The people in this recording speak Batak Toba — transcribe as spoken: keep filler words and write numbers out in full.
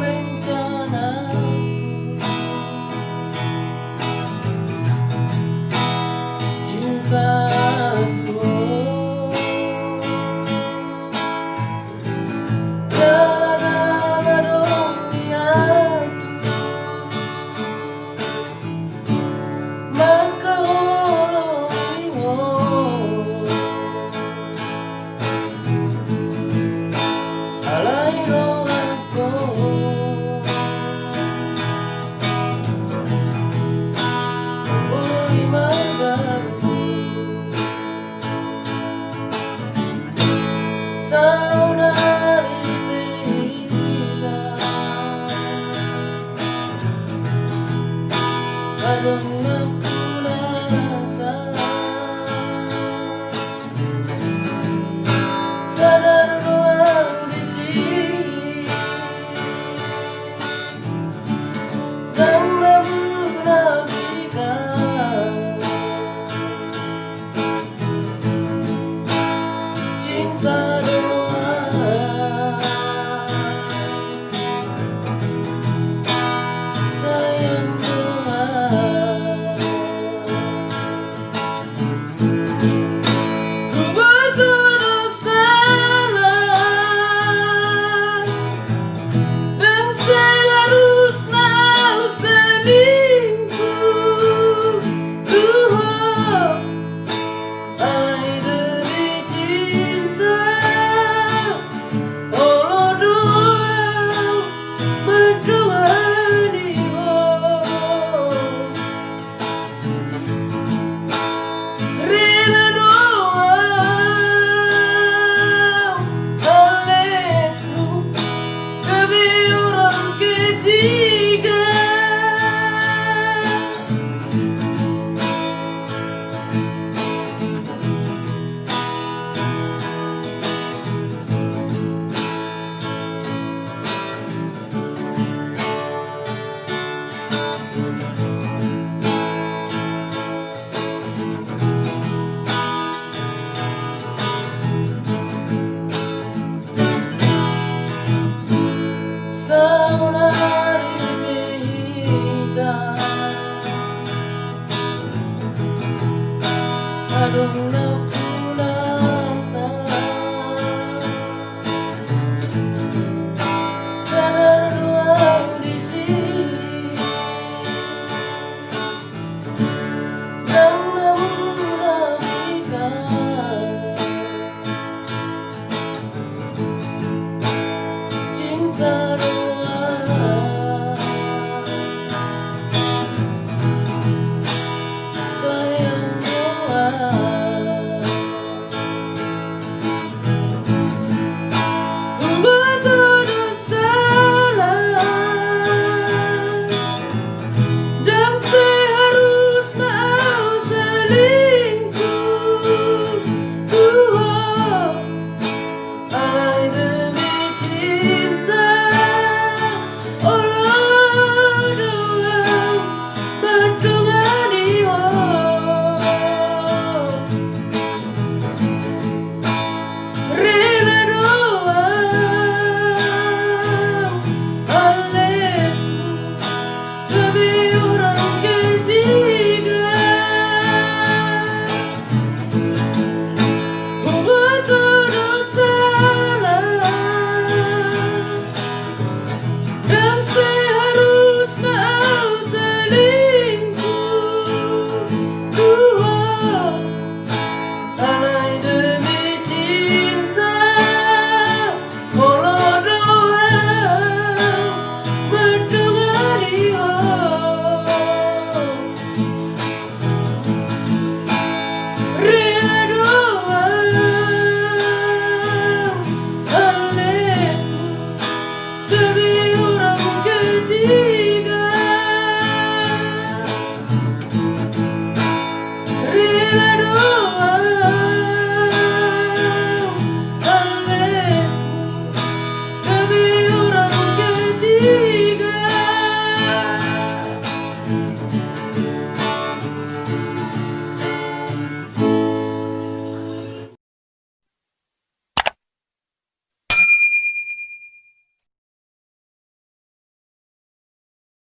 Rencana cinta tu ho. Jala na adong nian tu mangkaholongi ho. Alai rohangku boi manggaru. Saonari pe hita adong na punasa. Sadar do au disi ndang na munafik au. Cinta do au, sayang do au. Huboto do sala, ndang seharusna au selingkuh tu ho. Alai demi cinta, olo do au mandongani ho. Rela do au malelenmu gabe orang ketiga. Saonari pe hita adong na punasa. Sadar do au disi ndang na munafik au. Cinta do